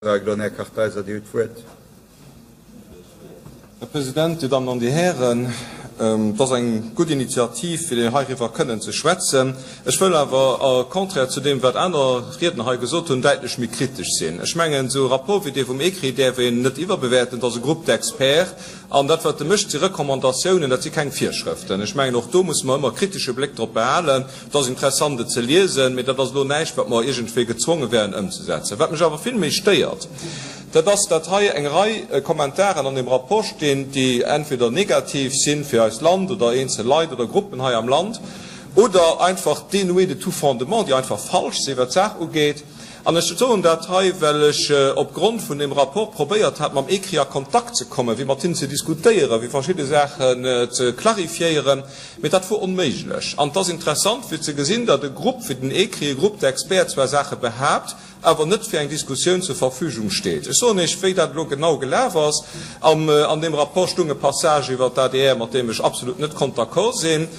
Här Kartheiser, Dir hutt d'Wuert. Här President, Dir Dammen an Dir Hären, et ass eng gutt Initiativ, fir heiriwwer kënnen ze schwätzen. Ech wëll awer, au contraire zu deem, wat aner Riedner hei gesot hunn, däitlech méi kritesch sinn. Ech mengen, esou e Rapport wéi dee vum ECRI däerf een net iwwerbewäerten. Et ass e Groupe d'experts, an dat, wat e mécht, si Recommandatiounen, dat si keng Virschrëften. Ech mengen, och do musse mer ëmmer e kritesche Bléck drop behalen. Et ass interessant et ze liesen, mee dat ass elo näischt, wat mer iergendwéi gezwonge wären ëmzesetzen. Wat mech awer vill méi stéiert, dat ass, datt hei eng Rei Kommentaren an deem Rapport stinn, déi entweder negativ si fir eist Land oder eenzel Leit oder Gruppen hei am Land oder einfach dénoué de tout fondement, déi einfach falsch sinn, wat d'Saach ugeet. An ech soen dat hei, well ech opgrond vun deem Rapport probéiert hat, mam ECRI a Kontakt ze kommen, fir mat hinnen ze diskutéieren, fir verschidde Saachen ze clarifiéieren. Mee dat wor onméiglech. An et ass interessant fir ze gesinn, datt e Grupp wéi den ECRI, e Groupe d'experts, zwar Saache behaapt, awer net fir eng Diskussioun zur Verfügung steet. Ech soen Iech, wéi dat elo genau gelaf ass. An deem Rapport stung e Passage iwwer d'ADR, mat deem ech absolut net konnt d'accord sinn.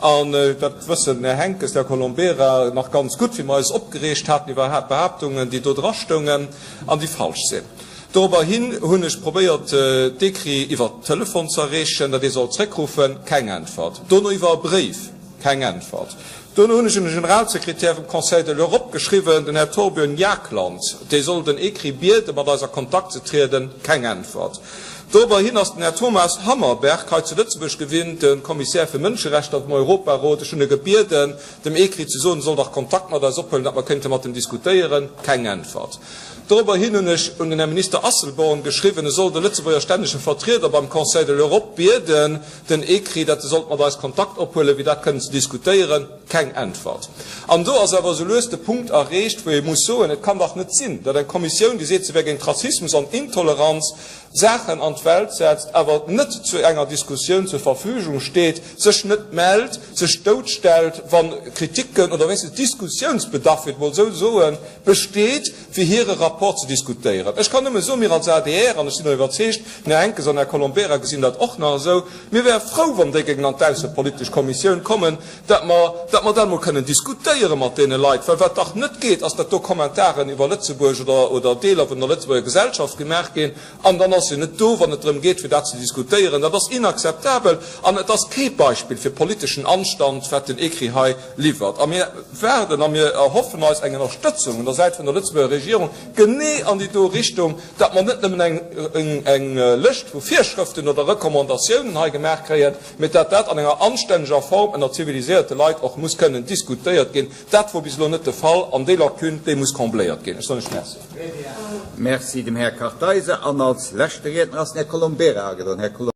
An dat wëssen den Här Henckes, den Här Colombera nach ganz gutt, wéi mer eis opgereegt haten iwwer Behaaptungen, déi do drastoungen an déi falsch sinn. Dorobberhin hunn ech probéiert d'ECRI iwwer Telefon ze erreechen, datt ee soll zréckruffen. Keng Äntwert. Dono iwwer e Bréif. Keng Äntwert. Dono hunn ech un de Generalsekretär vum Conseil de l'Europe geschriwwen, den Här Thorbjørn Jagland, dee soll den ECRI bieden, mat eis a Kontakt ze trieden. Keng Äntwert. Dorobberhin ass den Här Thomas Hammarberg, hei zu Lëtzebuerg gewinnt, de Kommissär fir Mënscherechter vum Europarot, ech hunn e gebieden, dem ECRI ze soen, e soll dach Kontakt mat eis ophuelen, datt mer kéinte mat em diskutéieren. Keng Äntwert. Dorobberhin hunn ech un den Här Minister Asselborn geschriwwen, e soll de Lëtzebuerger stännege Vertrieder beim Conseil de l'Europe bieden, den ECRI, datt e sollt mat eis Kontakt ophuelen, fir dat kënnen ze diskutéieren. Keng Äntwert. An do ass awer esou lues de Punkt erreecht, wou ee muss soen, Et kann dach net sinn, datt eng Kommissioun, déi seet, se wär géint Rassismus an Intoleranz, Saachen an d'Welt setzt, awer net zu enger Diskussioun zur Verfügung steet, sech net mellt, sech doutstellt, wa Kritiken oder wéinstens Diskussiounsbedarf, fir et emol esou soen, besteet, fir hire Rapport ze diskutéieren. Ech kann nëmme soen, mir als adr, an ech sinn och iwwerzeegt, den Här Henckes an den Här Colombera gesinn dat och nach esou, mir wäre frou, wann déi géingen an d'aussepolitesch Kommissioun kommen, dat mer, dat mer dat emol kënnen diskutéiere mat deene Leit, well wat dach net geet, ass, datt do Kommentaren iwwer Lëtzebuerg oder, oder Deeler vun der Lëtzebuerger Gesellschaft gemaach ginn, an dann ass en net do, wann et drëm geet, fir dat ze diskutéieren. Dat ass inakzeptabel an et ass kee Beispill fir politeschen Anstand, wat den ECRI hei liwwert. A mir waarden a mir erhoffen eis eng Ënnerstëtzung un der Säit vun der Lëtzebuerger Regierung genee an déi do Richtung, datt mer net nëmmen eng, eng Lëscht vu Virschrëften oder Recommandatiounen hei gemaach kréien, Mee datt dat an enger anstänneger Form ënner ziviliséierte Leit och muss kënnen diskutéiert ginn, dat wor bis elo net de Fall, an déi Lacune, déi muss combléiert ginn. Ech soen lech Merci. Merci dem Här Kartheiser. An als leschte Riedner ass den Här Colombera agedroen. Här Colombera.